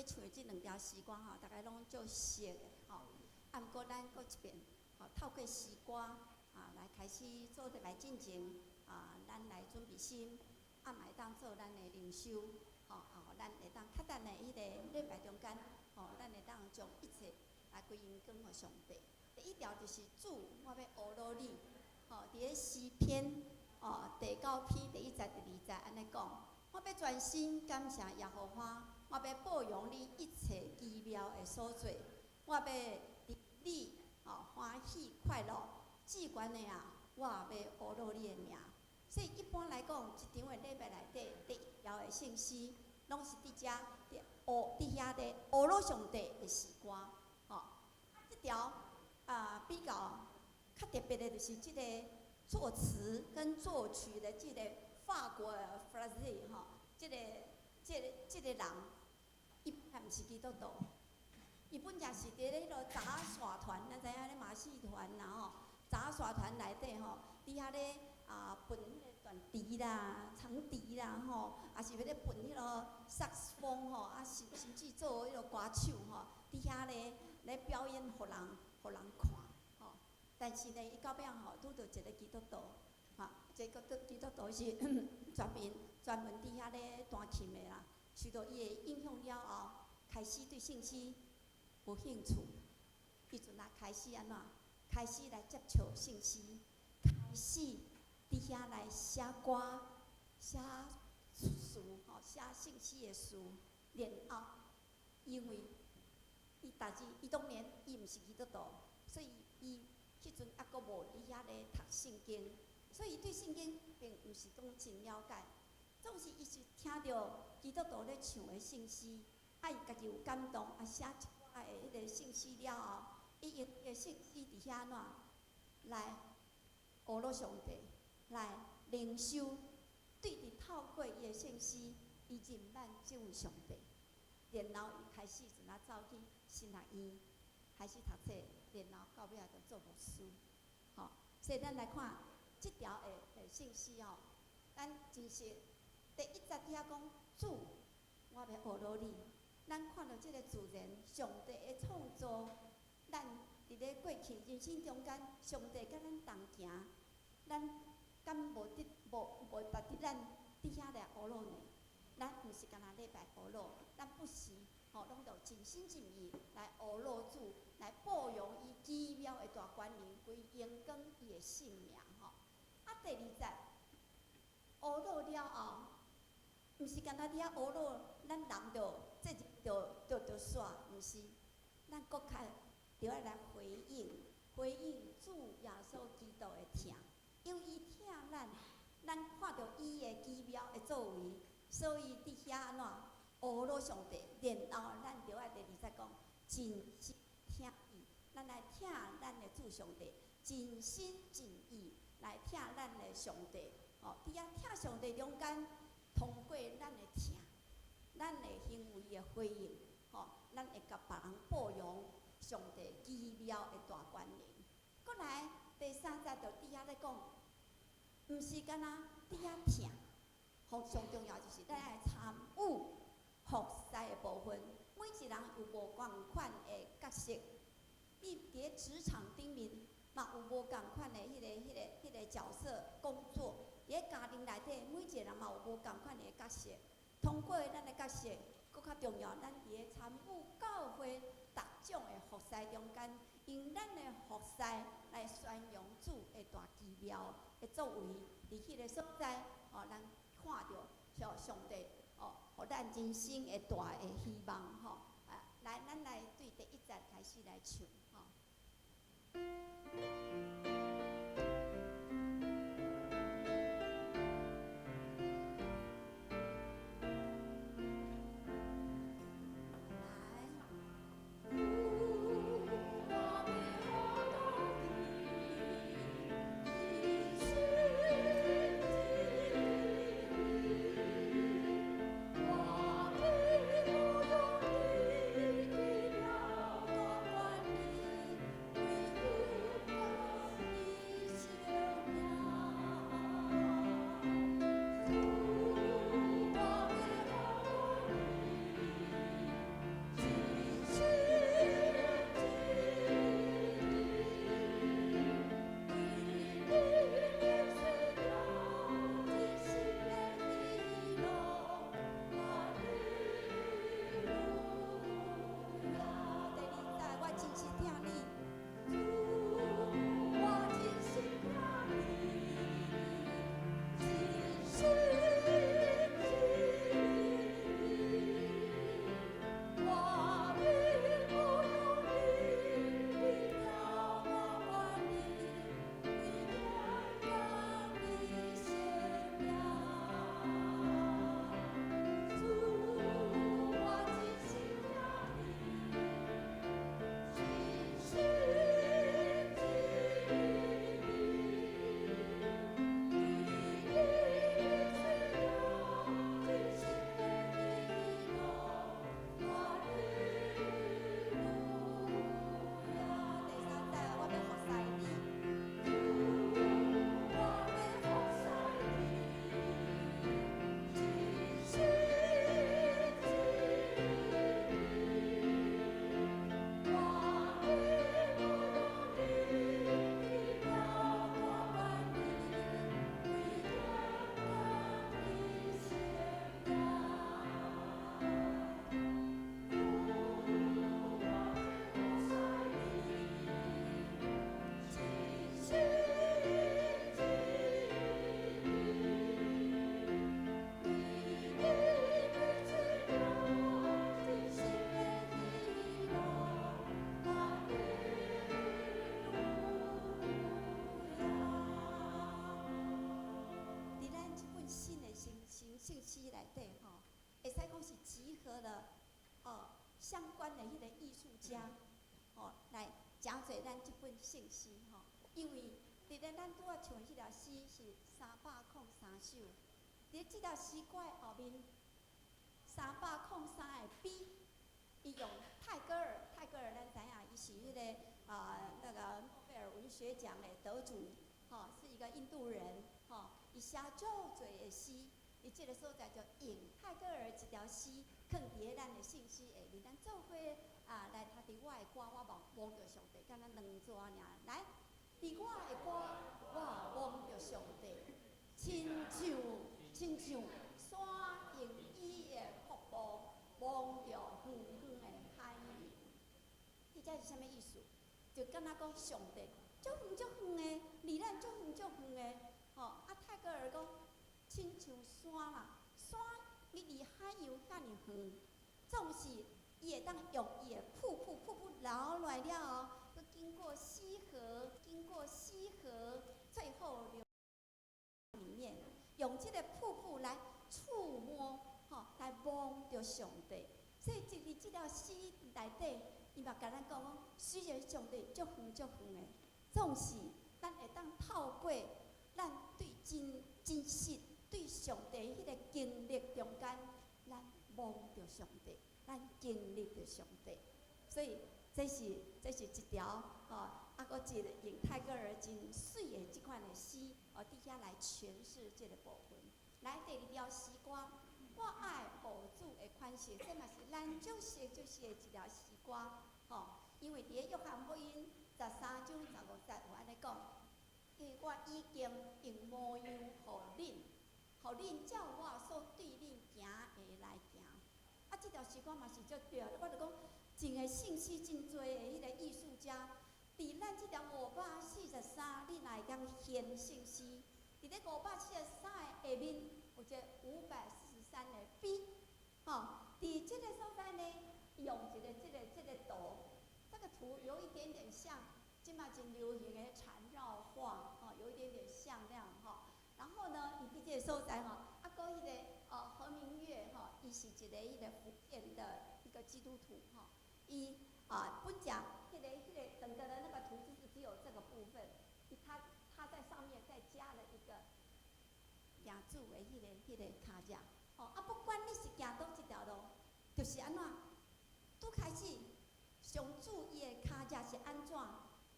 欲唱的這兩條詩歌吼，大家攏足熟的吼。啊，毋過咱閣一遍，吼，透過詩歌啊來開始做禮拜進前啊，咱來準備心，啊嘛會當做咱的靈修，吼啊，咱會當較等的彼個禮拜中間，吼，咱會當將一切來歸榮光予上帝。第一條就是主，我欲呵咾你，吼，佇咧詩篇哦第九篇第一節、第二節按呢講，我欲專心感謝耶和華，我欲報揚你一切奇妙的所做，我欲佇你哦歡喜快樂，至懸的啊，我欲呵咾你的名。所以一般來講，一場的禮拜內底，第一條的聖詩，攏是佇遮佇呵佇遐咧呵咾上帝的詩歌，吼。啊，這條啊比較較特別的，就是這個作詞跟作曲的這個法國的 Frazé 吼，這個人，伊也毋是基督徒，伊本來是佇咧彼個雜耍團，咱知影咧馬戲團啦吼，雜耍團內底吼，佇遐咧啊撥彼個短笛啦、長笛啦吼，抑是欲咧撥彼個薩克斯風吼，啊甚至做彼個歌手吼，佇遐咧咧表演予人看吼。但是呢，伊到尾吼拄著一個基督徒，吼，這個基督徒是專門佇遐咧彈琴的啦，受到伊的影響了後，開始對聖詩有興趣。彼陣啊開始按怎？開始來接觸聖詩，開始佇遐來寫歌、寫詞吼，寫聖詩的詞。然後，因為伊但是伊當然伊毋是基督徒，所以伊彼陣猶閣無佇遐咧讀聖經，所以伊對聖經並毋是講真了解。總是伊是聽著基督徒咧唱的聖詩，啊，伊家己有感動，啊，寫一寡的彼個聖詩了後，伊用伊的聖詩佇遐按怎來呵咾上帝，來靈修，對佇透過伊的聖詩，伊認捌這位上帝，然後伊開始怎啊走去神學院，開始讀冊，然後到尾仔就做牧師。吼，所以咱來看這條的聖詩吼，咱真實第一節佇遐講主，我欲呵咾你。咱看著這個自然，上帝的創造，咱佇咧過去人生中間，上帝佮咱同行，咱敢無佇無無值得咱佇遐來呵咾呢？咱毋是干焦禮拜呵咾，咱不時吼攏著盡心盡意來呵咾主，來報揚伊奇妙的大權能，歸榮光伊的聖名吼。啊，第二節呵咾了後，毋是干焦佇遐呵咾，咱人就這就煞，毋是，咱閣較著愛來回應，回應主耶穌基督的疼，因為伊疼咱，咱看著伊的奇妙的作為，所以佇遐按怎呵咾上帝，然後咱著愛第二節講，盡心疼伊，咱來疼咱的主上帝，盡心盡意來疼咱的上帝。哦，佇遐疼上帝中間，通過咱的疼，咱的行為的回應，吼，咱會共別人報揚上帝奇妙的大權能。閣來第三節就佇遐咧講，毋是干焦佇遐疼，吼，上重要就是咱愛參與服侍的部分。每一人有無仝款的角色，你佇咧職場頂面嘛有無仝款的彼個角色工作。佇咧家庭內底，每一個人嘛有無仝款的角色。通過咱的角色，閣較重要，咱佇咧參與教會逐種的服侍中間，用咱的服侍來宣揚主的大奇妙的作為，佇彼個所在，哦，咱看著像上帝哦，予咱人生的大的希望吼。啊，來，咱來對第一節開始來唱吼。來。主，我欲呵咾你，盡心盡意，我欲報揚你奇妙大權能，歸榮光。合了相關的彼個藝術家，吼，來誠濟咱這本聖詩吼，因為佇咧咱拄仔唱的彼條詩是303首，佇這條詩歌的後面三百空三個 B，伊用泰戈爾，泰戈爾咱知影，伊是彼個啊那個諾貝爾文學獎的得主，吼，是一個印度人，吼，伊寫足濟的詩，伊這個所在就用泰戈爾一條詩，囥佇咧咱的聖詩下面，咱做伙啊來讀佇我的歌，我望望著上帝，敢若兩逝爾。來，佇我的歌，我望著上帝，親像山用伊的瀑布望著遠遠的海洋。這這是啥物意思？就敢若講上帝足遠足遠的，離咱足遠足遠的，吼啊！泰戈爾講，親像山啦，山你離海洋遐爾遠，總是伊會當用伊的瀑布，瀑布流落來了後，閣經過溪河，經過溪河，最後流裡面，用這個瀑布來觸摸，吼，來望著上帝。所以，佇這條詩內底，伊嘛共咱講講，雖然上帝足遠足遠的，總是咱會當透過咱對真真實對上帝彼個經歷中間，咱望著上帝，咱經歷著上帝。所以，這是一條吼，啊，閣一個用泰戈爾真媠的這款的詩，哦，佇遐來詮釋這個部分。來，第二條詩歌，我愛學主的款式，這嘛是咱足熟足熟的一條詩歌，吼。因為佇咧約翰福音13章15節有按呢講，因為我已經用模樣予恁，予恁照我所對恁行的來行。啊，這條詩歌嘛是足對，我就講，真個聖詩真濟的彼個藝術家，佇咱這條543，你若會當獻聖詩，佇咧543的下面有一個543的 B，吼，佇這個所在呢，用一個這個圖，這個圖有一點點像，這馬真流行的纏繞畫，吼，有一點點像那樣吼。然後呢，伊佇這個所在吼，啊，閣彼個何明月吼，伊是一個彼個福建的一個基督徒吼，伊啊不講彼個整個的那個圖就是只有這個部分，他在上面再加了一個行主的彼個跤跡，吼啊，不管你是行佗一條路，就是按怎，拄開始上主伊的跤跡是按怎，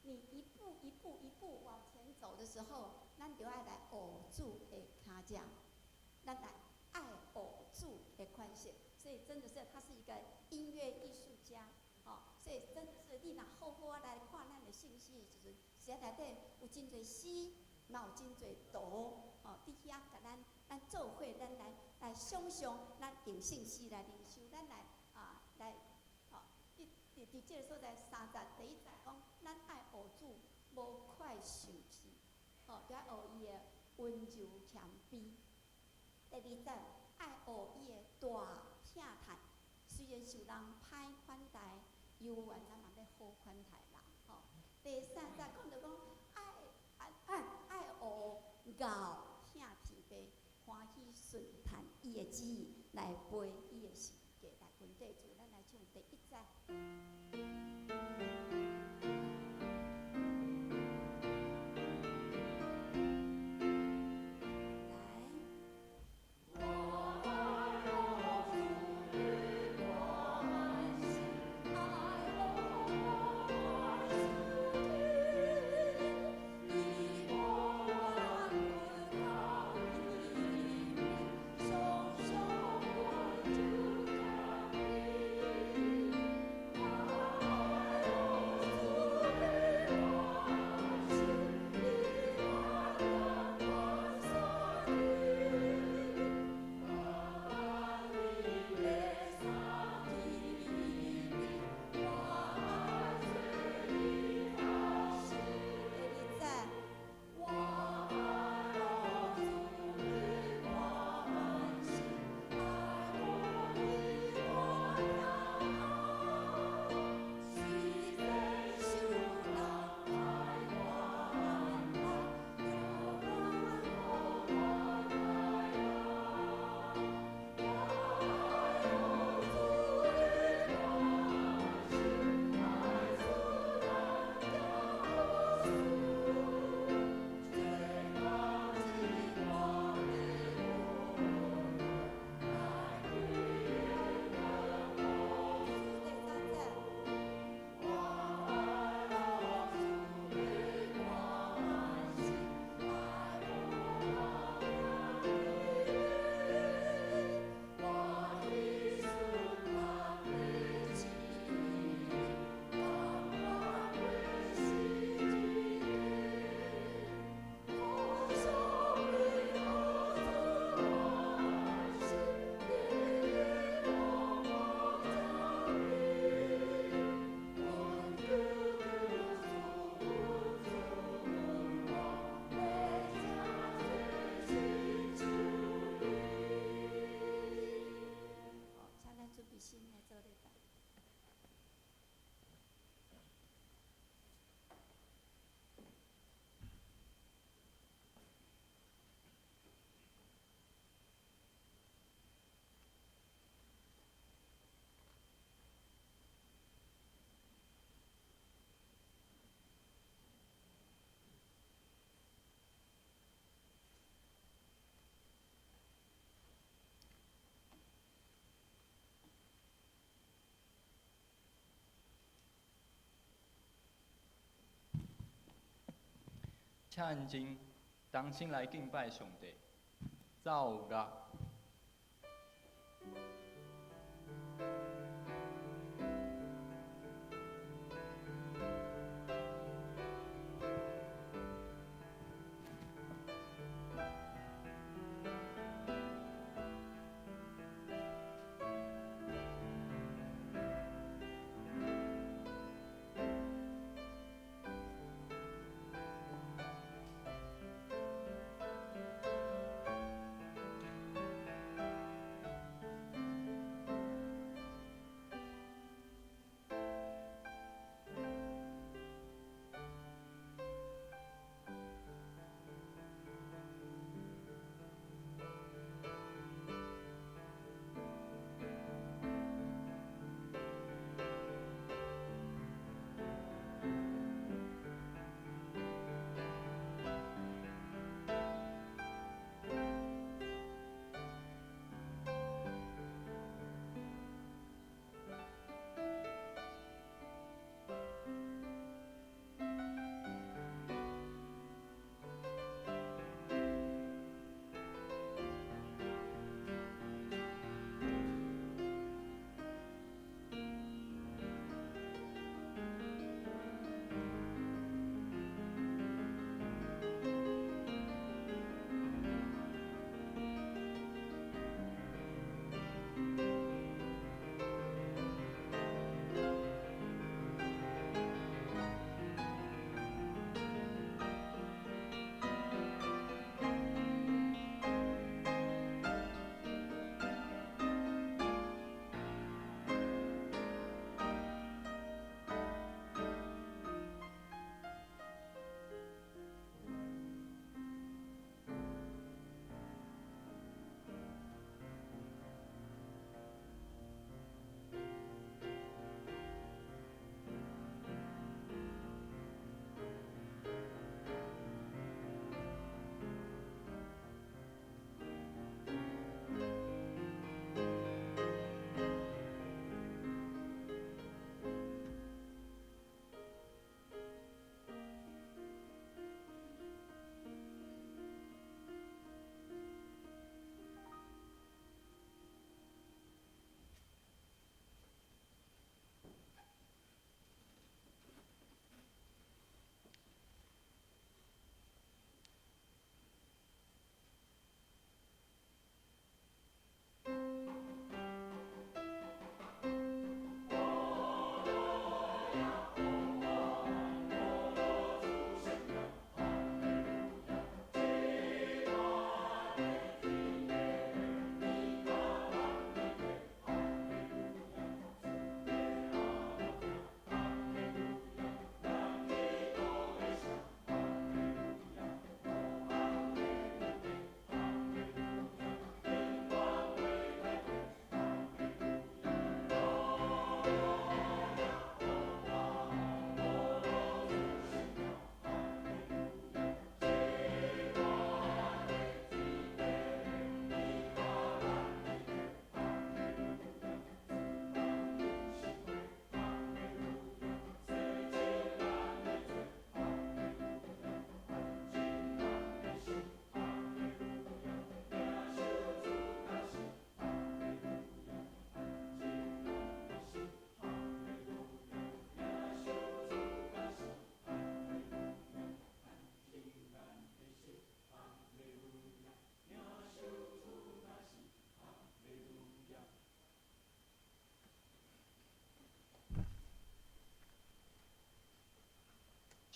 你一步一步一步往前走的時候，咱就愛來學主的跤跡，咱來愛學主的款式，所以真的是他是一個音樂藝術家，吼，所以真的是你若好好來看咱的聖詩的時陣，實在內底有真濟詩，嘛有真濟圖，吼，佇遐共咱咱做伙，咱來想象，咱用聖詩來靈修，咱來啊來，吼，佇這個所在三節第一節講，咱愛學主無快受氣，吼，就愛學伊的溫柔謙卑。第二節愛學伊的大疼嘆，雖然受人歹款待，猶原咱嘛欲好款待人，吼。第三節講著講愛愛愛愛學𠢕疼天父，歡喜順趁伊的旨意來背伊的十字架來跟綴主，咱來唱第一節。來。我愛學主的款式，愛學主的，以萬骨到一面，常常主請𪜶真同心來敬拜上帝。奏樂。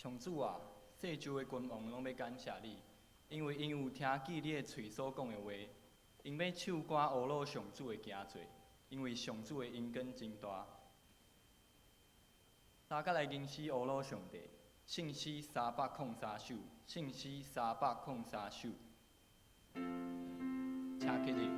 上主啊，世洲的君王攏欲感謝你，因為𪜶有聽見你的喙所講的話，𪜶欲唱歌呵咾上主的行做，因為上主的恩典真大。大家來吟詩呵咾上帝，聖詩303首，聖詩303首，請起立。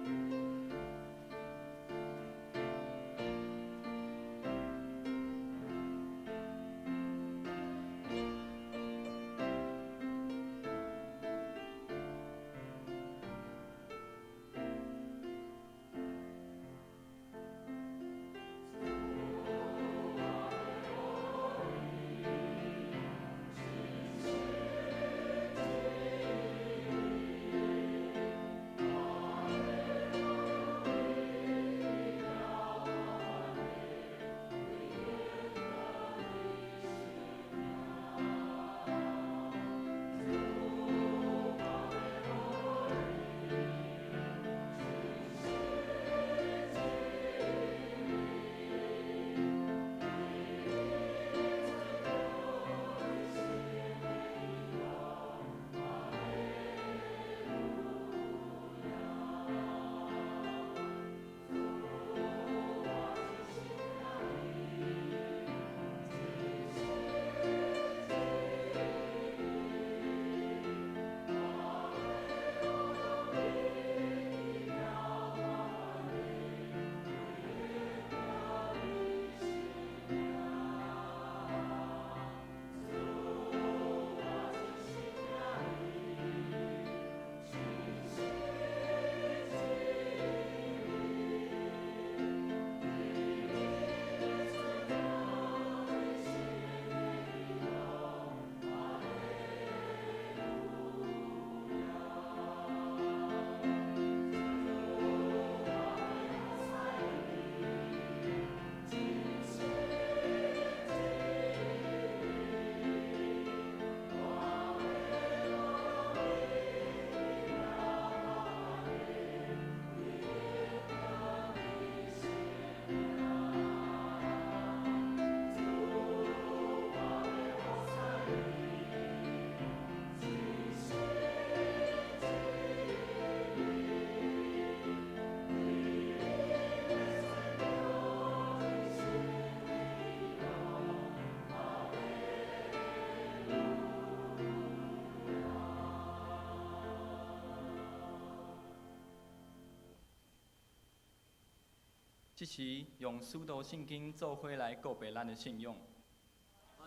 這時用使徒信經做伙來告白咱的信仰。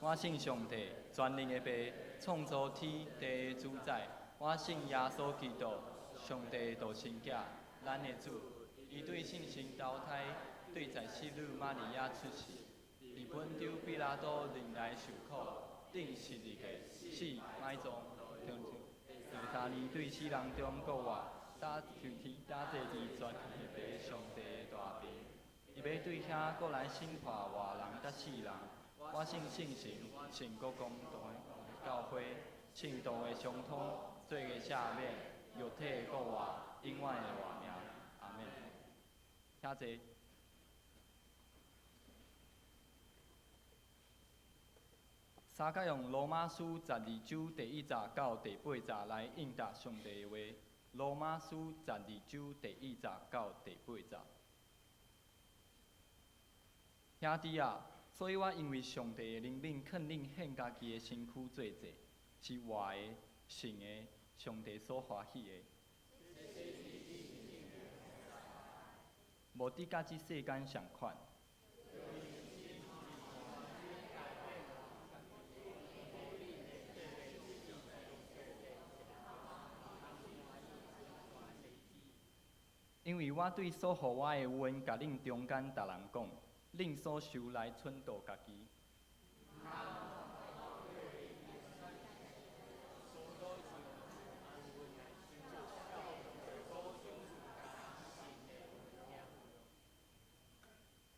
我信上帝，全能的父，創造天地的主宰。我信耶穌基督，上帝的獨生囝，咱的主。伊對聖神投胎，對在聖女瑪利亞出世，佇本丟彼拉多任內受苦，釘十字架，死埋葬，第三日對死人中復活，搭上天，搭坐佇全能的父上帝的大爿。伊欲對遐閣來審判活人佮死人。我信聖神，聖國公同的教會，聖徒的相通，罪的赦免，肉體的復活，永遠的活命。阿們。請坐。三角用羅馬書12章第一節到第八節來應答上帝的話。羅馬書十二章第一節到第八節。兄弟啊，所以我因為上帝的憐憫，勸恁獻家己的身軀做祭，是活的、聖的，上帝所歡喜的。無得佮這世間仝款。因為我對所予我的恩，共恁中間逐人講，恁所受來忖度家己。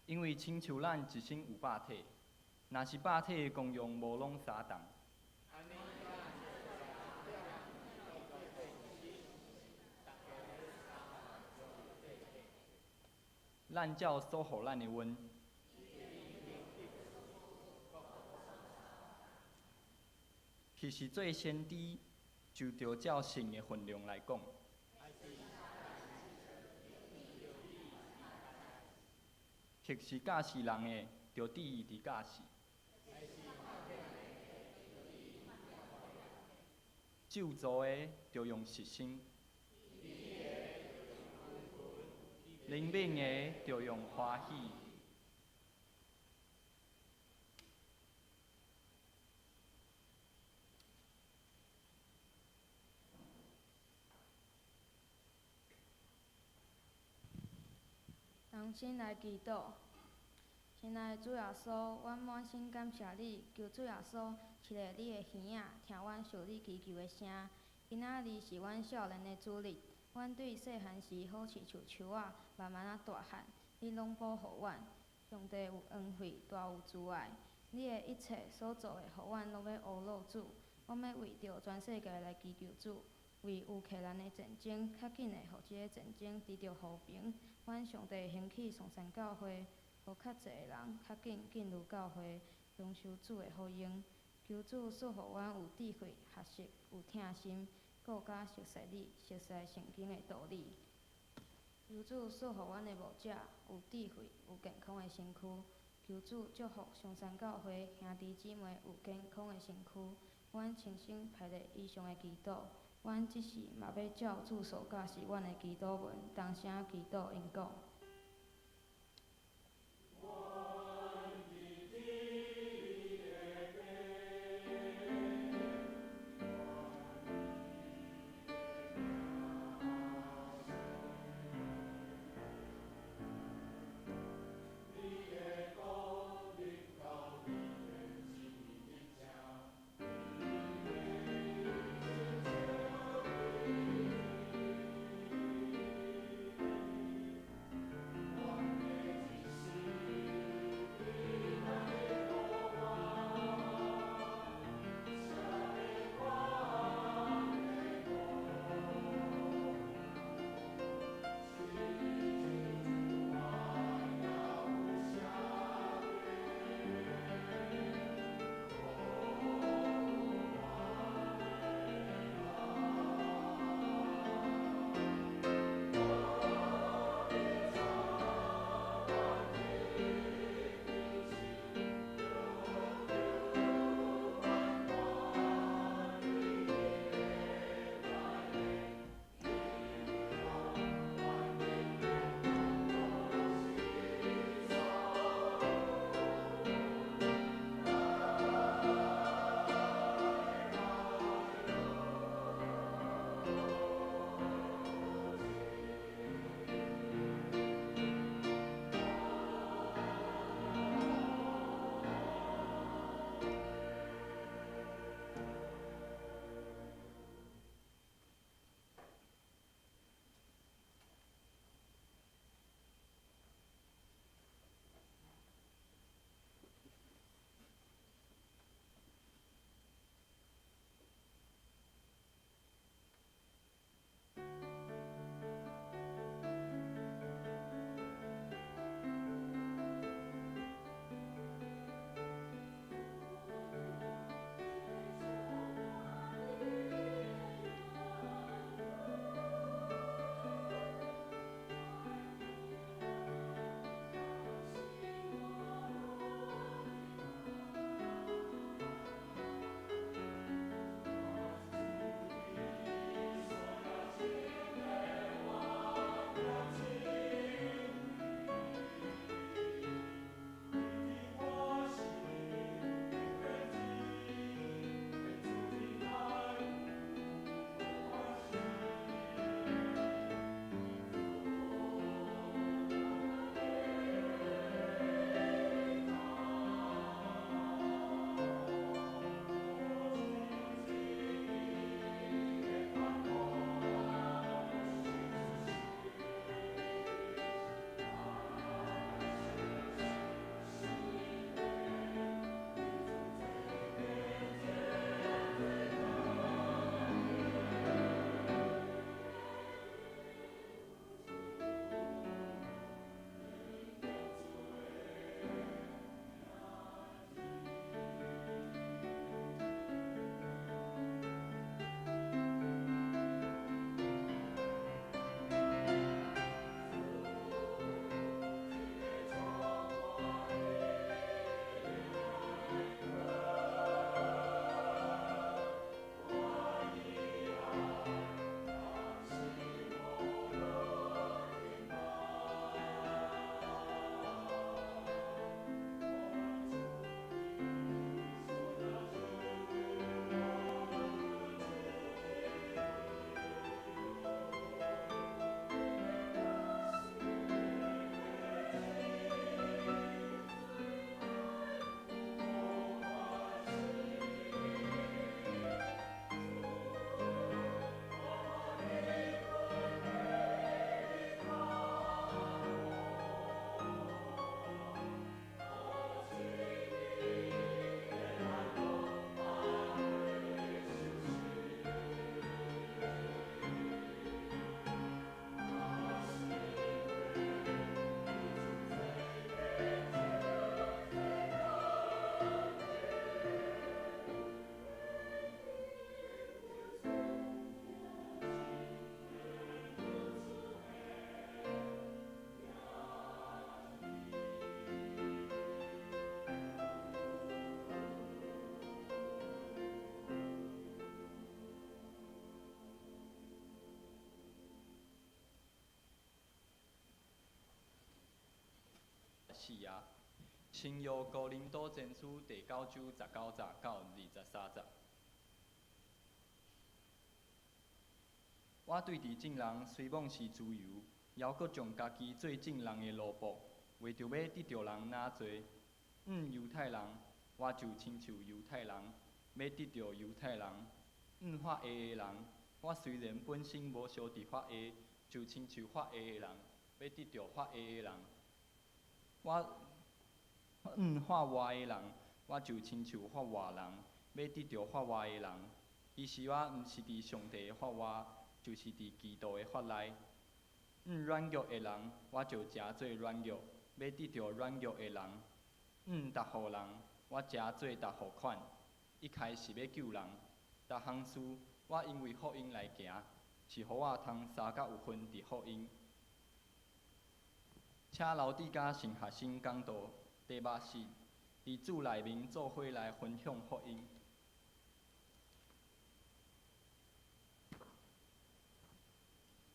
因為親像咱一身有肉體，若是肉體的功用無攏相仝。咱照所予咱的恩，彼是做先知，就著照神的份量來講；彼是教示人的，就注意佇教示；咒詛的，就用實心；憐憫的，就用歡喜。同心來祈禱，親愛的主耶穌，阮滿心感謝你，求主耶穌拭咧你的耳仔，聽阮向你祈求的聲。今仔日是阮少年的主日，阮對細漢時好親像樹仔，慢慢仔大漢，你攏保護阮。上帝有恩惠，大有慈愛，你的一切所做的，予阮攏欲呵咾主。阮欲為著全世界來祈求主，為烏克蘭的戰爭，較緊的，予這个戰爭得著和平。阮上帝興起松山教會，予較濟的人較緊進入教會，享受主的福音。求主賜予阮有智慧、學習、有疼心，閣較熟悉你、熟悉聖經的道理。求主賜予阮的牧者有智慧、有健康的身軀。求主祝福松山教會兄弟姊妹有健康的身軀。阮親身排列以上的祈禱，阮這時嘛欲照主所教示阮的祈禱文，同聲祈禱𪜶講。四啊。新约哥林多前书第九章十九节到二十三节。我对佇眾人雖罔是自由，猶閣將家己做眾人的奴僕，為著欲得著人若濟。毋猶太人，我就親像猶太人，欲得著猶太人。毋法下的人，我雖然本身無相佇法下，就親像法下的人，欲得著法下的人。我毋法外的人，我就親像法外人，欲得著法外的人。其實我毋是佇上帝的法外，就是佇基督的法內。毋軟弱的人，我就誠做軟弱，欲得著軟弱的人。毋達予人，我誠做達予款。一開始欲救人，逐項事我因為福音來行，是予我通相佮有份佇福音。請老底嘉神學生講道，題目是佇主內面做伙來分享福音。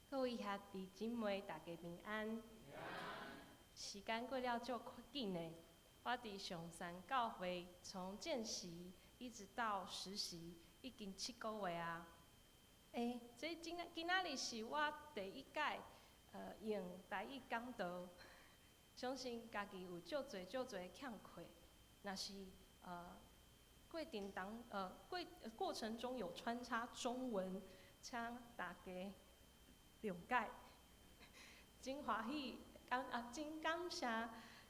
各位兄弟姊妹，大家平安。時間過了足緊的，我佇上山教會從見習一直到實習，已經七個月啊。這今今仔日是我第一屆用台語講道，相信家己有足濟足濟欠缺，若是過程當過過程中有穿插中文，請大家諒解。真歡喜，感啊真感謝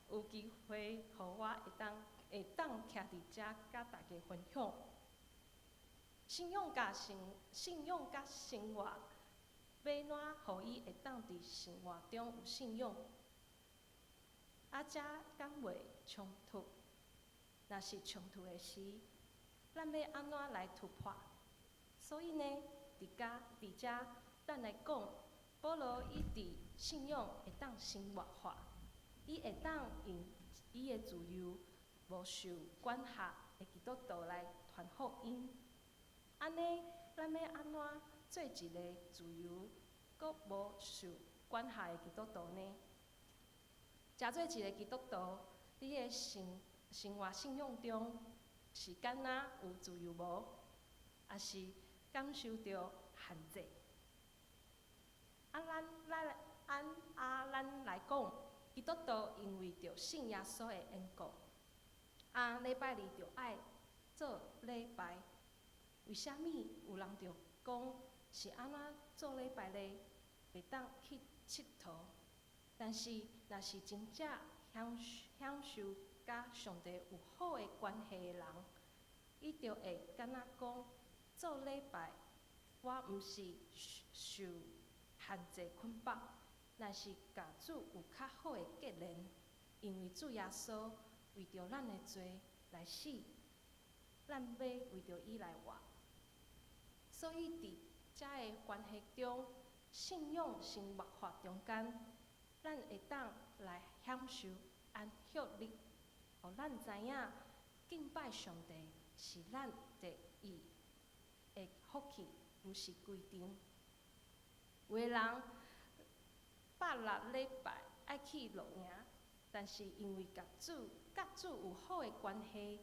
有機會，予我會當徛佇遮佮大家分享。信仰佮生活，欲按怎予伊會當佇生活中有信仰？啊，遮敢袂衝突？若是衝突的時，咱欲按怎來突破？所以呢，佇遮，咱來講，保羅伊佇信仰會當生活化，伊會當用伊的自由，無受管轄的基督徒來傳福音。按呢，咱欲按怎做一个自由、閣無受管轄的基督徒呢？誠做一个基督徒，你的生活信仰中是敢若有自由無？抑是感受著限制？啊，咱來講，基督徒因為著信耶穌的緣故，啊，禮拜二著愛做禮拜。為啥物有人著講是按怎做禮拜咧？袂當去𨑨迌。但是，若是真正享受佮上帝有好的關係的人，伊就會敢若講做禮拜，我毋是受限制捆綁，乃是佮主有較好的結連，因為主耶穌為著咱的罪來死，咱欲為著伊來活。所以佇遮的關係中，信仰生活化中間，咱會當來享受安息日，予咱知影敬拜上帝是咱得意的福氣，毋是規定。有的人拜六禮拜愛去露營，但是因為佮主有好的關係，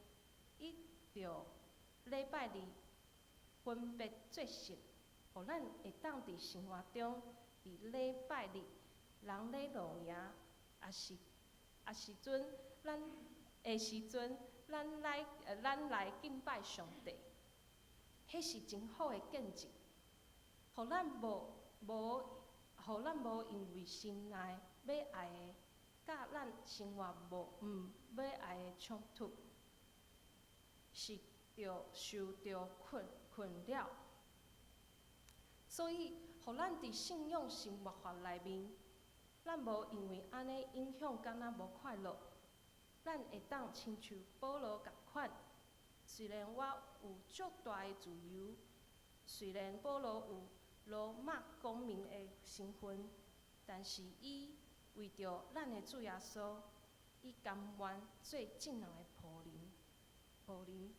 伊就禮拜二分別做聖，予咱會當佇生活中，佇禮拜日人咧露營，抑時陣咱的時陣，咱來敬拜上帝，彼是真好的見證，予咱無因為心內欲愛的，佮咱生活無毋欲愛的衝突，是著受著困擾。所以，予咱佇信仰生活化內面，咱無因為按呢影響，敢若無快樂。咱會當親像保羅仝款，雖然我有足大的自由，雖然保羅有羅馬公民的身份，但是伊為著咱的主耶穌，伊甘願做眾人的僕人，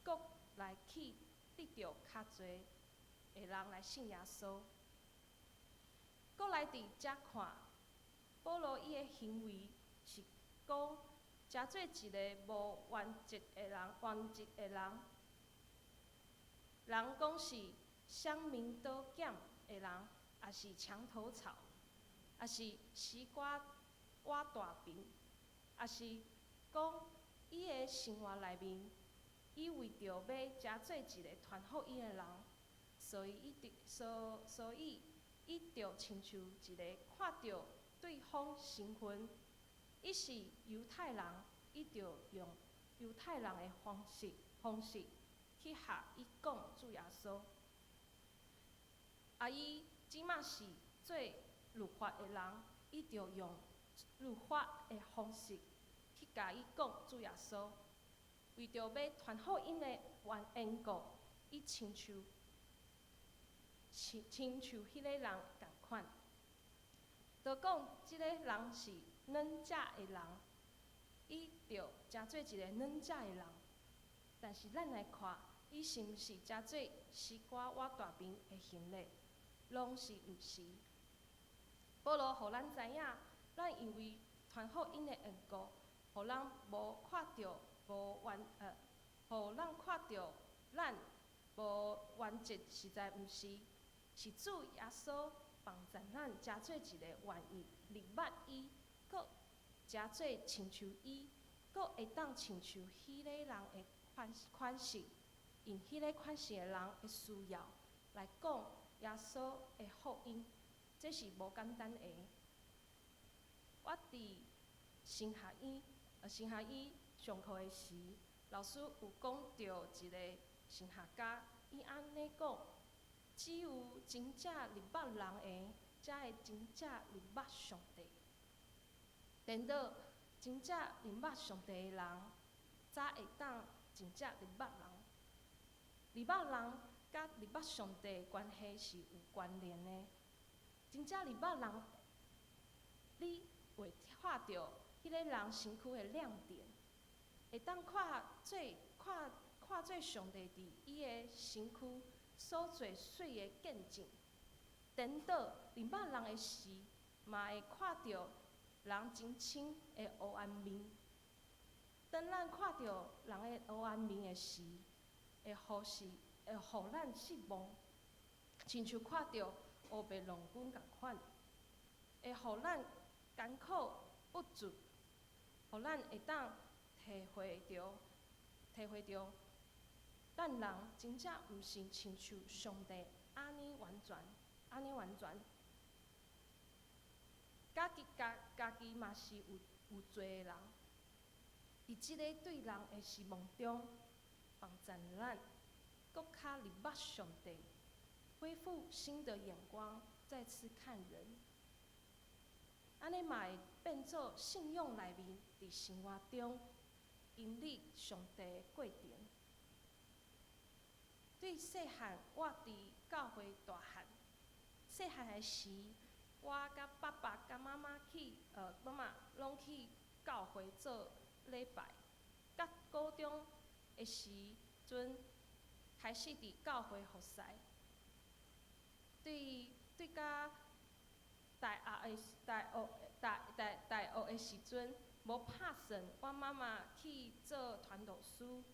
閣來去得著較濟的人來信耶穌。閣來佇遮看，保羅伊的行為是閣講，成做一个無原則的人，原則的人，人講是鄉民刀劍的人，抑是牆頭草，抑是西瓜挖大便，抑是講伊的生活內面，伊為著欲成做一个傳福音的人，所以伊就親像一个看著對方身份，伊是猶太人，伊就用猶太人的方式去佮伊講主耶穌。啊，伊這馬是做律法的人，伊就用律法的方式去共伊講主耶穌。為著欲傳福音的緣故，伊親像彼个人仝款。就講這个人是軟食的人，伊就成做一个軟食的人。但是咱來看，伊是毋是成做西瓜挖大便的行為，攏是毋是？保羅予咱知影，咱因為傳福音的緣故，予咱無看著無原呃，予咱看著咱無原則，實在毋是，是主耶穌幫助咱成做一個願意認捌伊，閣成做親像伊，閣會當親像彼个人的款式，用彼个款式的人的需要來講耶穌的福音，這是無簡單的。我佇神學院上課的時，老師有講著一個神學家，伊按呢講：只有真正認捌人的，才會真正認捌上帝。顛倒真正認捌上帝的人，才會當真正認捌人。認捌人佮認捌上帝的關係是有關聯的。真正認捌人，你會看著彼个人身軀的亮點，會當看做上帝佇伊的身軀所做媠的見證。顛倒認捌人的時，嘛會看著人真深的黑暗面。當咱看著人的黑暗面的時，會予咱失望，親像看著烏白郎君仝款，會予咱艱苦不足，予咱會當體會著，咱人真正毋是親像上帝按呢完全，按呢完全。家己嘛是有罪的人，佇這个對人的失望中，幫助咱閣較認捌上帝，恢復新的眼光，再次看人。按呢嘛會變做信仰內面，佇生活中經歷上帝的過程。對細漢，我佇教會大漢，細漢的時，我佮爸爸佮媽媽攏去教會做禮拜。佮高中的時陣，開始佇教會服侍。對佮大學的時陣，無拍算，我媽媽去做傳道師。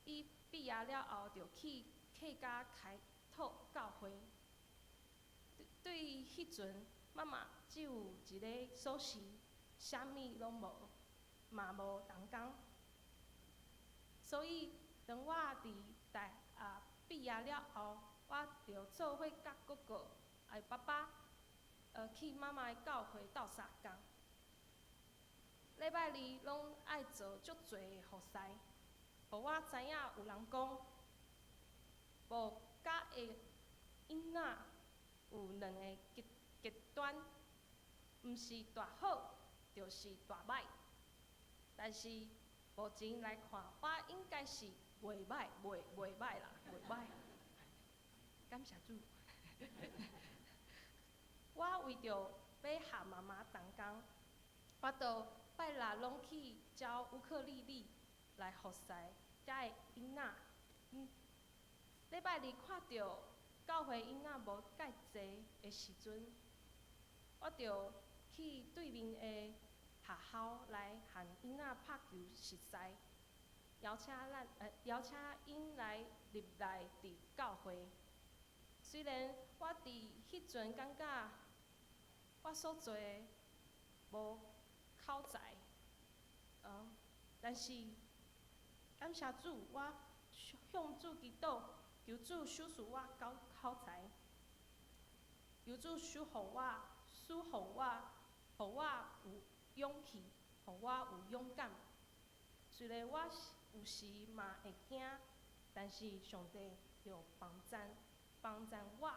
伊畢業了後，就去客家開拓教會。對彼陣，媽媽只有一个鎖匙，啥物攏無，嘛無同工。所以，當我佇大學畢業了後，我就做伙佮哥哥、愛爸爸，去媽媽的教會鬥相共。禮拜二攏愛做足濟的服侍，予我知影有人講，無教的囡仔有兩个極端，毋是大好，就是大䆀。但是目前來看，我應該是袂䆀，袂䆀啦，袂䆀。感謝主。我為著欲合媽媽同工，我就拜六攏去教烏克麗麗來服侍遮的囡仔。禮拜二看著教會囡仔無蓋濟的時陣，我就去對面的學校來和囡仔拍球熟似，邀請咱邀請𪜶來入來佇教會。雖然我佇彼陣感覺我所做的無口才，但是感謝主，我向主祈禱，求主賞賜我口口才，求主賜予我，賜予我，予我有勇氣，予我有勇敢。雖然我有時嘛會驚，但是上帝就幫贊幫贊我，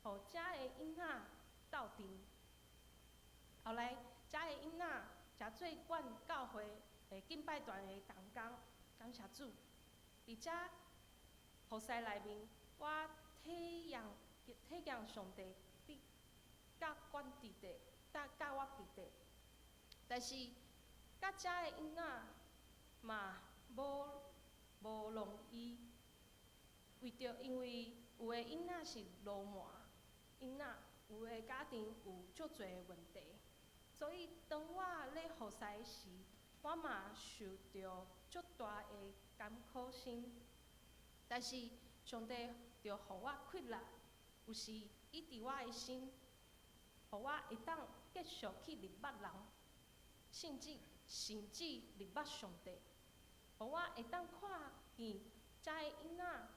予遮的囡仔鬥陣。後來，遮的囡仔誠做阮教會的敬拜團的同工，感謝主。佇遮服侍內面，我體驗體驗上帝佇佮阮佇咧，佮佮我佇咧。但是，佮遮的囡仔嘛無無容易，為著因為有的囡仔是鱸鰻囡仔，有的家庭有足濟的問題，所以當我咧服侍時，我嘛受著足大的艱苦心。但是上帝著予我氣力，有時醫治我的心，予我會當繼續去認捌人，甚至甚至認捌上帝，予我會當看見遮的囡仔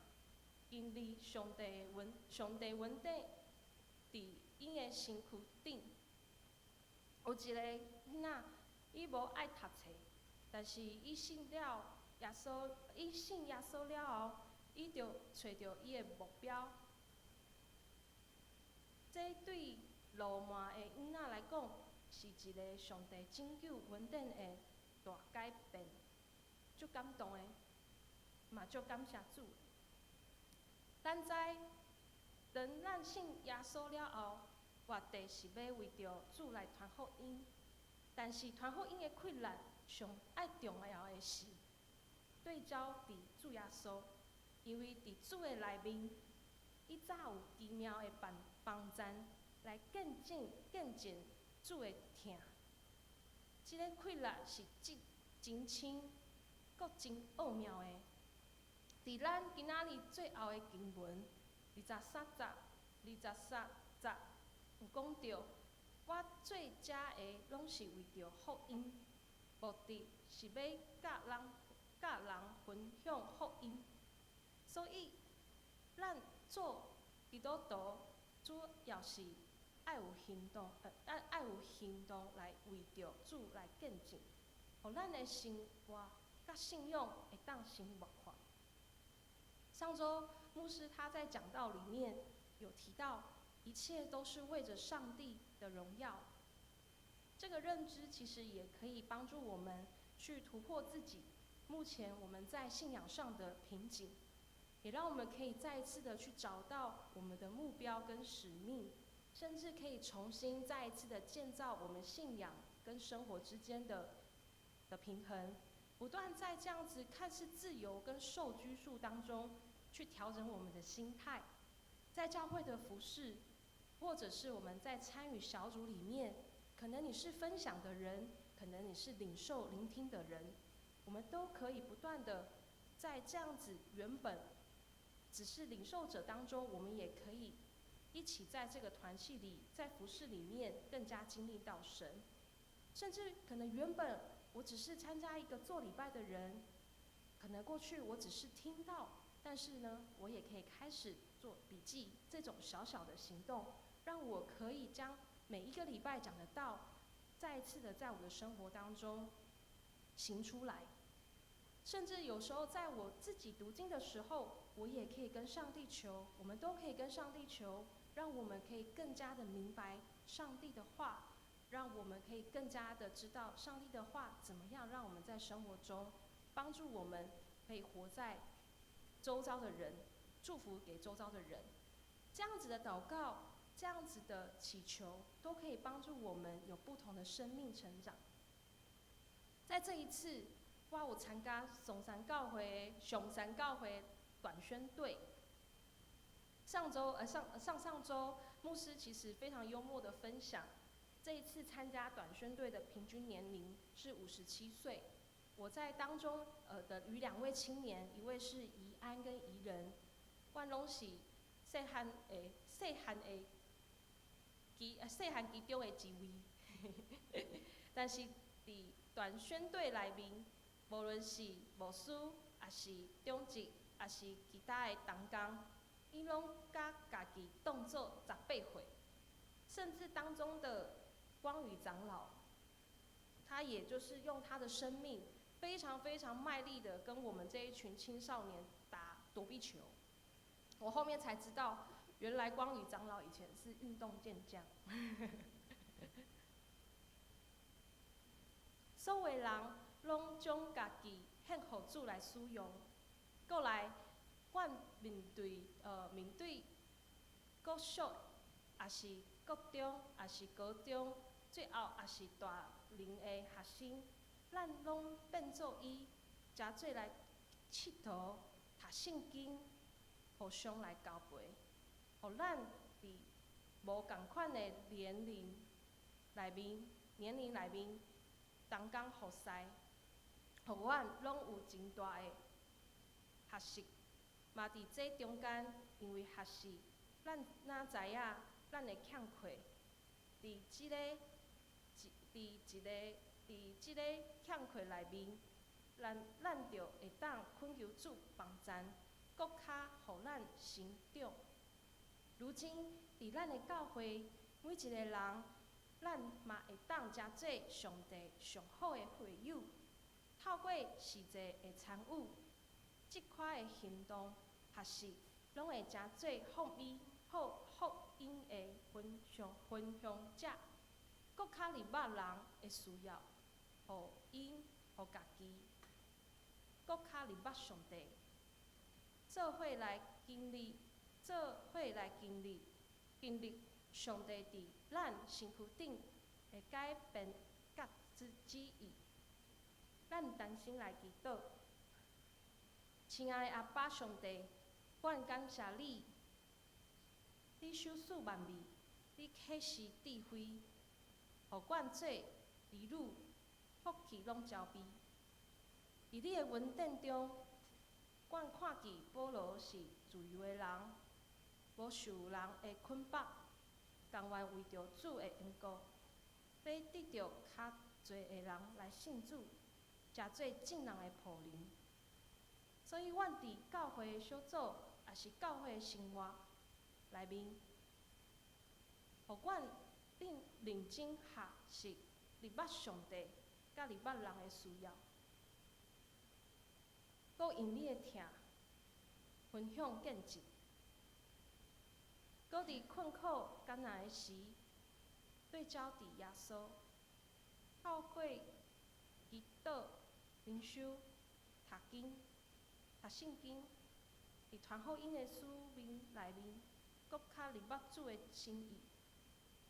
經歷上帝的恩，上帝恩典佇𪜶的身軀頂。有一个囡仔，伊無愛讀冊，但是伊信了耶穌，伊信耶穌了後，伊就揣著伊的目標。這對鱸鰻的囡仔來講，是一个上帝拯救恩典的大改變，足感動的，嘛足感謝主。咱知，當咱信耶穌了後，活地是欲為著主來傳福音，但是傳福音的氣力上愛重要的是對焦佇主耶穌，因為佇主的內面，伊早有奇妙的幫幫贊來見證見證主的疼。這个氣力是真真深，閣真奧妙的。佇咱今仔日最後的經文23節、23節有講著，我做遮的攏是為著福音，目的是欲佮人佮人分享福音。所以，咱做基督徒，主要是愛有行動，愛愛有行動來為著主來見證，予咱的生活佮信仰會當生活化。上週牧師他在講道裡面有提到，一切都是為著上帝的榮耀。這個認知其實也可以幫助我們去突破自己目前我們在信仰上的瓶頸，也讓我們可以再一次的去找到我們的目標跟使命，甚至可以重新再一次的建造我們信仰跟生活之間的平衡，不斷在這樣子看似自由跟受拘束當中去調整我們的心態，在教會的服侍，或者是我們在參與小組裡面，可能你是分享的人，可能你是領受聆聽的人，我們都可以不斷的在這樣子原本只是領受者當中，我們也可以一起在這個團契裡，在服侍裡面更加經歷到神，甚至可能原本我只是參加一個做禮拜的人，可能過去我只是聽到，但是呢，我也可以開始做筆記，這種小小的行動，讓我可以將每一個禮拜講的道，再一次的在我的生活當中行出來。甚至有時候在我自己讀經的時候，我也可以跟上帝求，我們都可以跟上帝求，讓我們可以更加的明白上帝的話，讓我們可以更加的知道上帝的話怎麼樣讓我們在生活中幫助我們可以活在周遭的人，祝福給周遭的人。這樣子的禱告，這樣子的祈求，都可以幫助我們有不同的生命成長。在這一次，我有參加松山教會、松山教會短宣隊。上週上上上週，牧師其實非常幽默的分享，这一次参加短宣队的平均年龄是57岁。我在当中，的与两位青年，一位是怡安跟怡仁，阮攏是细汉其中的一位。但是佇短宣队内面，無論是牧師，抑是長執，抑是其他的同工，𪜶攏共家己當做18歲，甚至當中的光宇長老，他也就是用他的生命，非常非常賣力的跟我們這一群青少年打躲避球。我後面才知道，原來光宇長老以前是運動健將。所有人攏將家己獻予主來使用。過來，阮面對國小，抑是國中，抑是高中，最後抑是大齡的學生，咱攏變做伊，誠做來𨑨迌讀聖經，互相來交陪，予咱佇無仝款的年齡內面，同工服侍，予阮攏有真大的學習，嘛佇這中間，因為學習，咱若知影咱的欠缺，佇這個欠缺內面，咱就會當懇求主幫贊，閣較予咱成長。如今佇咱的教會，每一個人，咱嘛會當成做上帝上好的會友，透過實際的參與，這款的行動學習，攏會成做福音的分享者，閣較入捌人的需要，予𪜶予家己，閣較入捌上帝，做伙來經歷上帝佇咱身軀頂的改變佮旨意。咱同心來祈禱，親愛的阿爸上帝，阮感謝你，你賞賜萬物，你啟示智慧，予阮做兒女，福氣攏交備。佇你的恩典中，阮看見保羅是自由的人，無受人的捆綁，甘願為著主的緣故，欲得著較濟的人來信主，成做眾人的僕人。所以，阮佇教會的小組，抑是教會的生活內面，予阮認真學習入捌上帝，佮入捌人的需要，閣用你的疼分享見證，閣佇困苦艱難的時，對焦佇耶穌，透過祈禱、靈修、讀經、讀聖經，佇傳福音的使命內面，閣較入捌主的心意，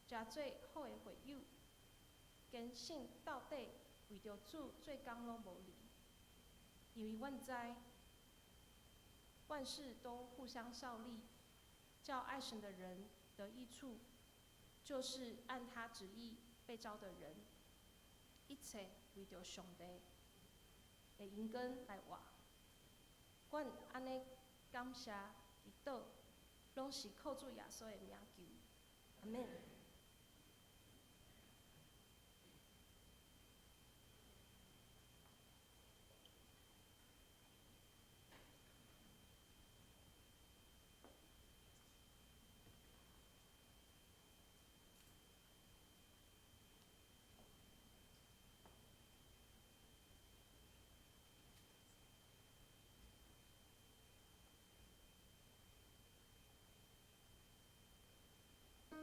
成做好的會友，堅信到底為著主做工攏無離，因為阮知萬事都互相效力，叫愛神的人得益處，就是按他旨意被召的人，一切為著上帝的榮光來活。阮按呢感謝祈禱，攏是靠主耶穌的名求，阿們。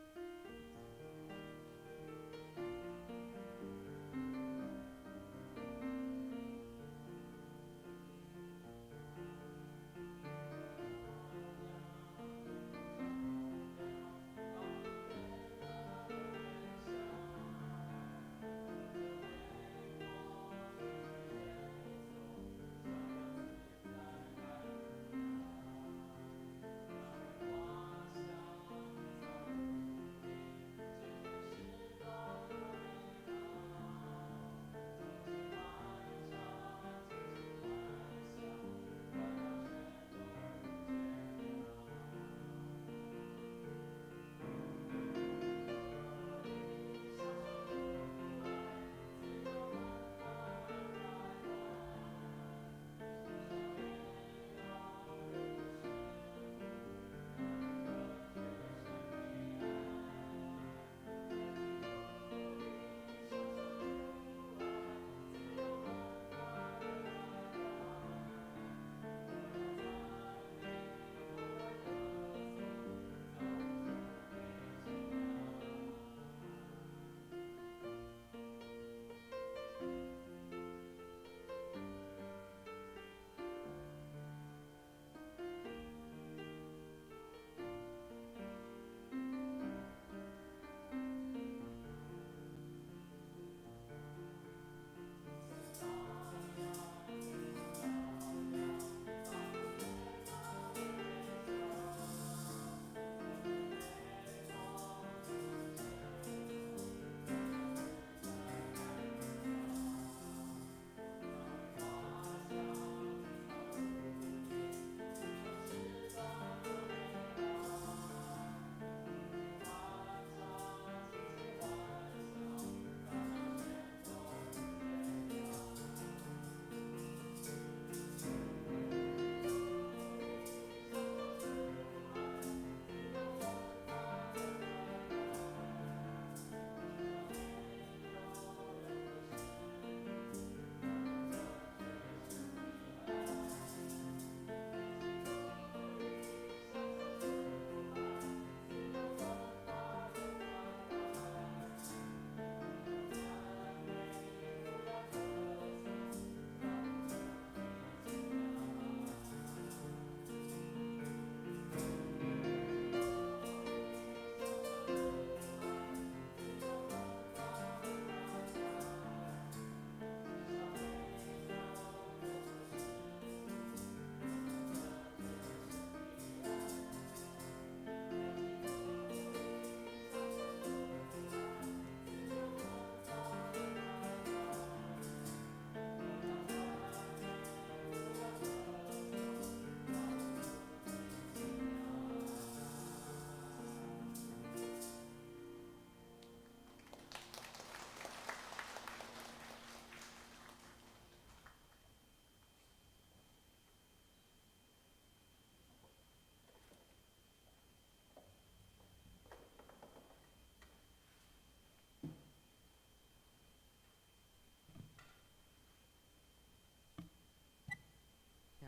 Thank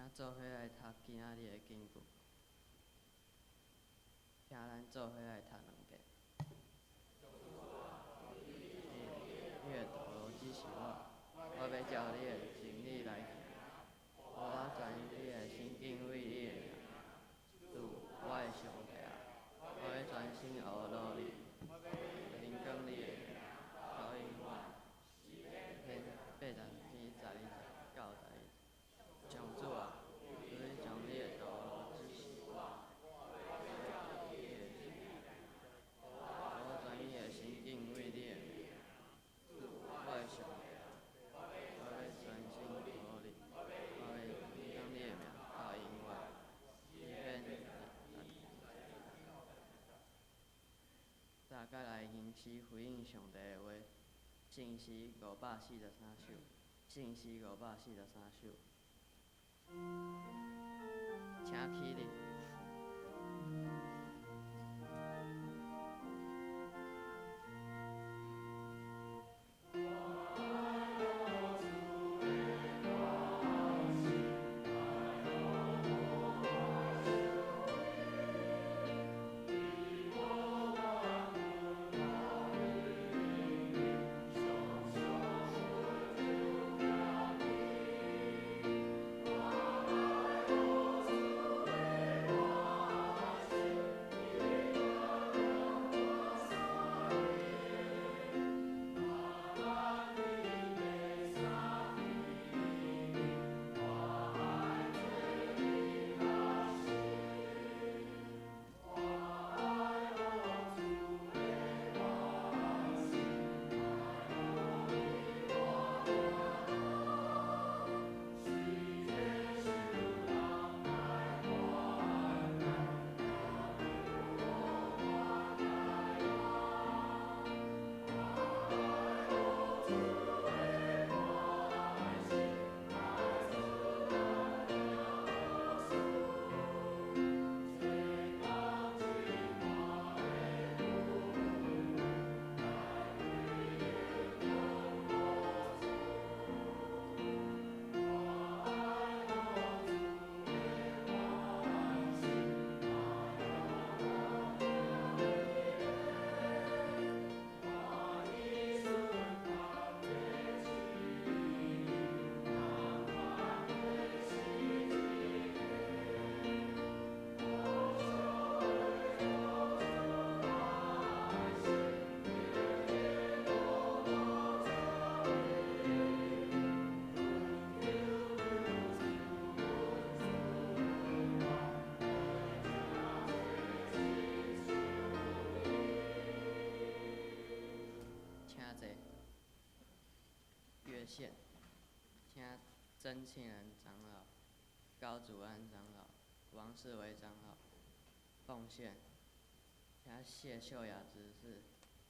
請做伙來讀今仔日的經文。請咱做伙來讀兩遍。你的道路指示我，我欲照你的真理來行。予我知你的心敬畏你的名。主，我的上帝啊，我欲專心學努力，榮光你的名，到永遠。詩篇80篇12節到11節。上主啊，求你將你的道路指示我，予我知你的心敬畏你的名。主，我的上帝啊，我欲專心努力，我欲榮光你的名到永遠。詩篇。大家來吟詩回應上帝的話，聖詩543首，聖詩543首，請起立。請坐。樂線，請曾慶仁長老、高祖安長老、王世維長老奉獻，請謝秀雅執事、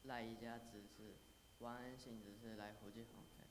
賴宜佳執事、王恩信執事來負責奉獻。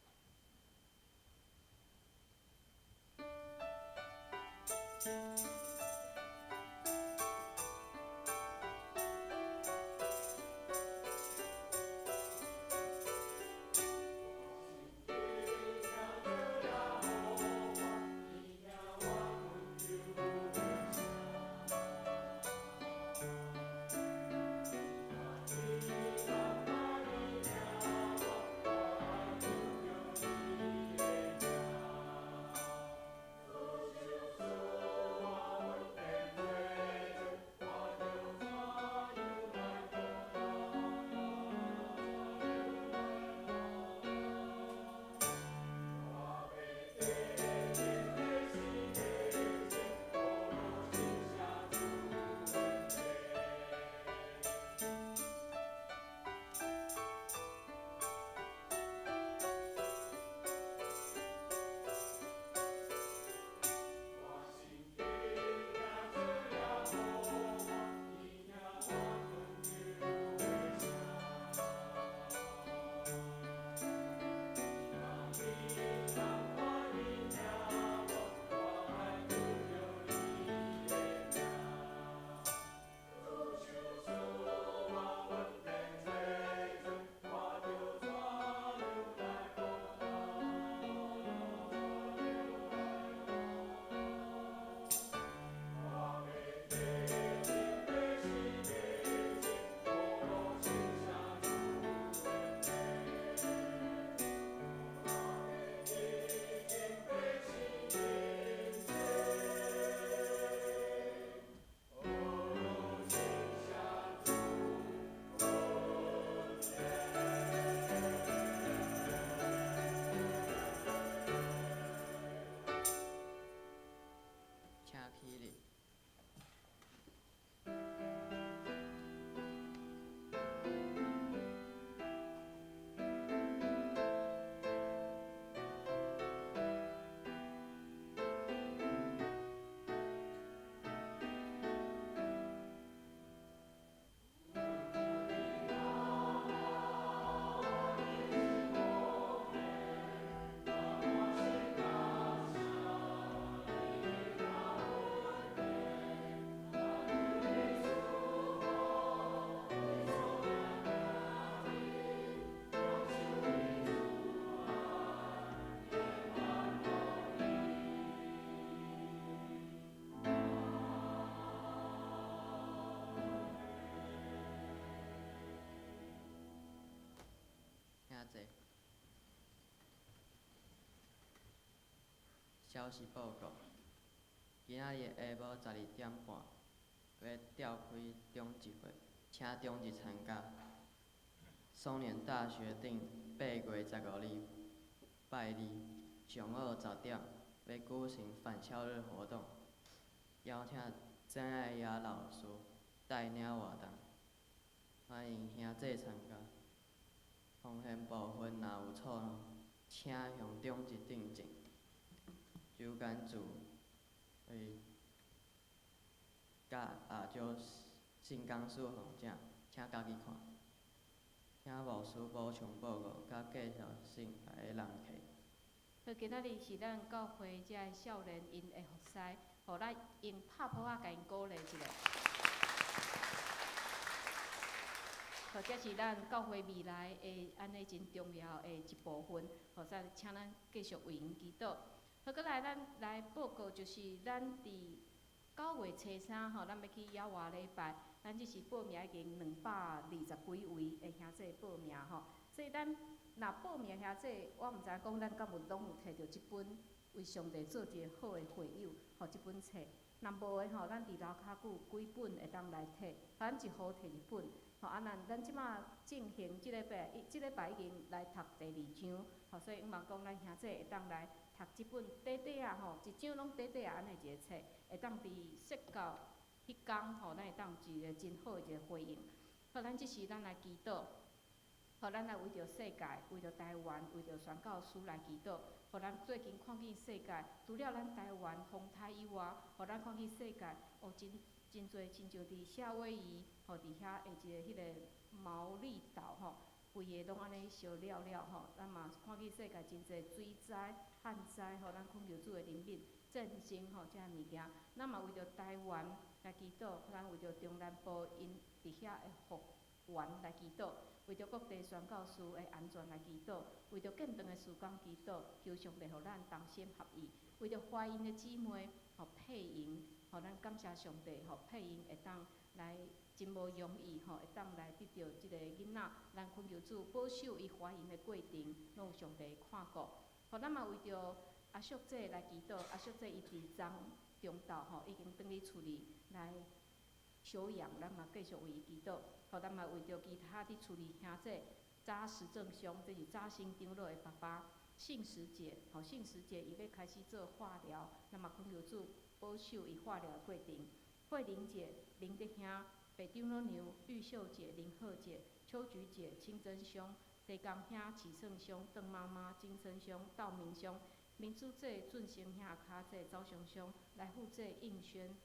坐。消息报告：今仔日下晡12点半，欲召开长执会，请长执参加。松年大学顶8月15日拜二上午10点，欲举行返校日活动，邀请曾爱雅老师带领活动，欢迎兄弟参加。风险部分若有错误，请向长执订正。周干主为佮亚洲信讲侍奉者，请家己看。请牧师补充报告，佮介绍信来的人客。好，今仔日是咱教会遮的少年𪜶的服侍，予咱用拍噗仔共𪜶鼓励一下。好，这是咱教会未来的按呢真重要的一部分，予咱请咱继续为𪜶祈祷。好，阁来咱来报告，就是咱伫9月初3吼，咱欲去野外礼拜，咱这是报名已经220几位的兄弟报名吼，所以咱若报名兄弟，我毋知影讲咱敢有拢有提著这本为上帝做一个好的会友，吼，这本册。若无的吼，咱伫楼跤阁有几本会当来提，咱一户提一本。吼，啊，咱这马进行这礼拜，这礼拜已经来读第二章，吼，所以希望讲咱兄弟会当来读这本短短仔吼，一章拢短短仔按呢一个册，会当伫说教彼工吼，咱会当一个真好的一个回应。好，咱这时咱来祈祷，予咱来为著世界、为著台湾、为著宣教师来祈祷。予咱最近看见世界，除了咱台湾风台以外，予咱看见世界哦，真真济，亲像伫夏威夷，吼，伫遐的一个彼个毛利岛吼，规个拢按呢烧了了吼。咱嘛看见世界真济水灾、旱灾吼，咱恳求主的怜悯、战争吼，遮物件。咱嘛为著台湾来祈祷，咱为著中南部𪜶伫遐的复原来祈祷，为著各地宣教师的安全来祈祷，为著建堂的事工祈祷，求上帝予咱同心合意。为著怀孕的姊妹，予佩莹，予咱感谢上帝，予佩莹会当来真无容易吼，会当来得著这个囡仔，咱恳求主保守伊怀孕的过程，拢有上帝看顾。予咱嘛为著阿叔姐来祈祷，阿叔姐伊伫昨中昼吼已经转去厝里来休养，咱嘛继续为伊祈祷。予咱嘛为著其他伫厝里兄弟，查实正兄，这是查兴长老的爸爸，信实姐，吼，信实姐伊欲开始做化疗，咱嘛恳求主保守伊化疗的过程。慧玲姐、林德兄、白长老娘、玉秀姐、林鹤姐、秋菊姐、清真兄、西江兄、启胜兄、邓妈妈、金生兄、道明兄、民主姐、俊成兄、卡姐、赵雄兄、来福姐、应轩、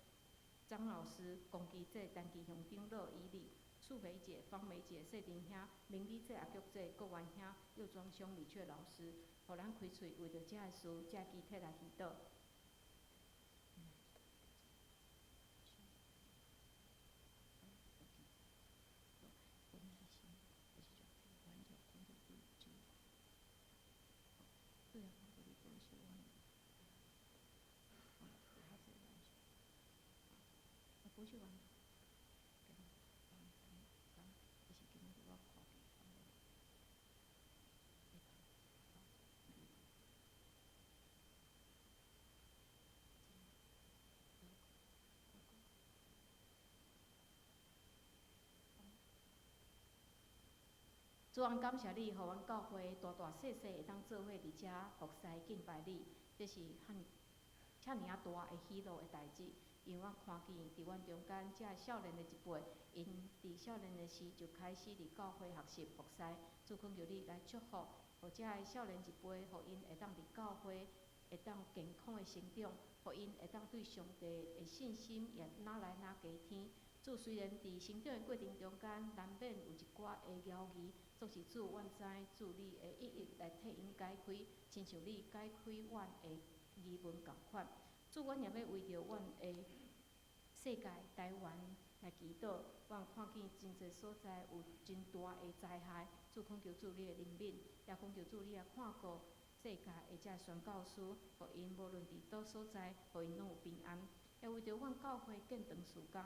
张老师、龚基姐、陈其雄长老、伊丽、素梅姐、方梅姐、谢林兄、明丽姐、阿菊姐、国元兄、右庄兄、李雀老师，予咱开喙为著遮个事、遮个肢体来祈祷。主，阮感谢你，予阮教会大大细细会当做伙伫遮服侍敬拜你，这是遮尔仔大的喜乐的代志。因为阮看见伫阮中间遮少年的一辈，𪜶伫少年的时就开始伫教会学习服侍。主恳求你来祝福，予遮的少年一辈，予𪜶会当伫教会会当健康的成长，予𪜶会当对上帝的信心也愈来愈加添。主虽然伫成长的过程中间，难免有一寡的犹疑，总是主，阮知主你会一一来替𪜶解开，亲像你解开阮的疑问仝款。主，阮也欲为著阮的世界台湾来祈祷。阮看见真济所在有真大的灾害，主恳求主你的怜悯，也恳求主你来看顾世界的遮宣教师，予𪜶无论伫佗所在，予𪜶拢有平安。也为著阮教会建堂事工，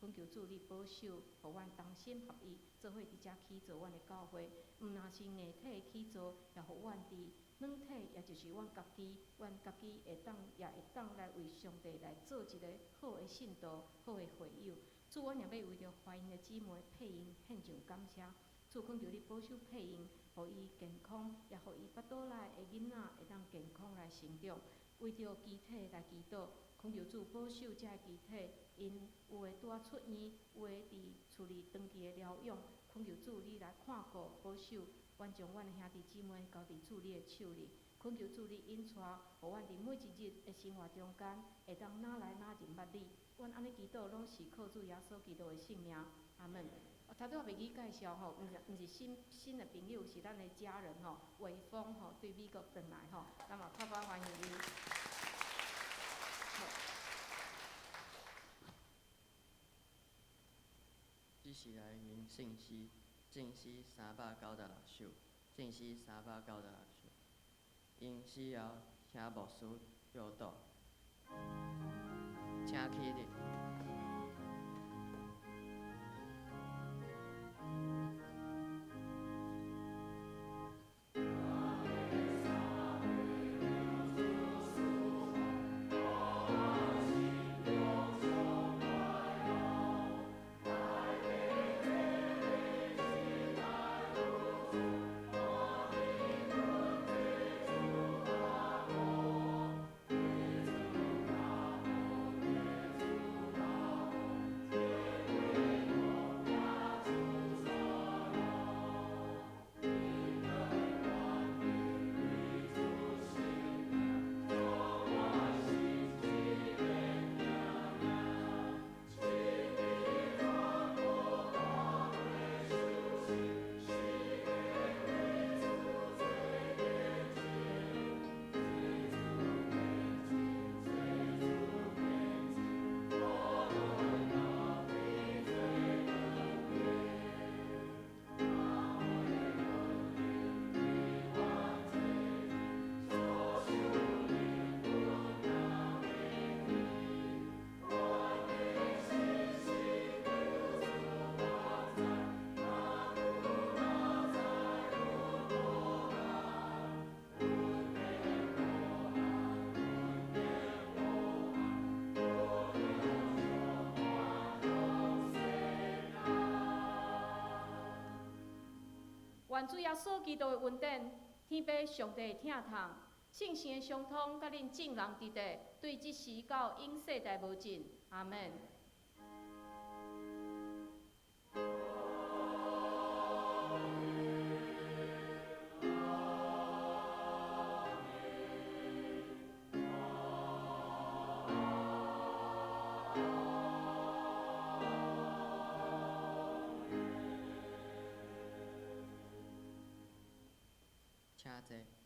恳求主你保守，予阮同心合意，做伙伫遮起造阮的教会。毋若是硬体起造，也予阮伫软体，也就是阮家己，阮家己会当也会当来为上帝来做一个好的信徒、好的会友。主，阮也欲为著怀孕的姊妹佩英献上感谢。主，恳求你保守佩英，予伊健康，也予伊腹肚内的囡仔会当健康来成长。为著肢体来祈祷，恳求主保守遮个肢体，𪜶有的拄仔出院，有的伫厝里长期的疗养。恳求主你来看顾保守，阮将阮的兄弟姊妹交伫主你的手里。恳求主你引带，予阮伫每一日的生活中间，会当愈来愈认捌你。阮按呢祈祷，拢是靠主耶稣基督的圣名。阿门。头拄仔袂记介绍吼，毋是新新的朋友，是咱的家人吼，伟峰吼，对美国转来吼，咱嘛拍拍欢迎伊。这是来吟圣诗，圣诗396首，圣诗396首。吟诗后，请牧师祝祷，请起立。愿主耶稣基督的恩典，天父上帝的疼痛，圣神的相通，佮恁众人伫地，对这时到永世代无尽。阿门。请坐。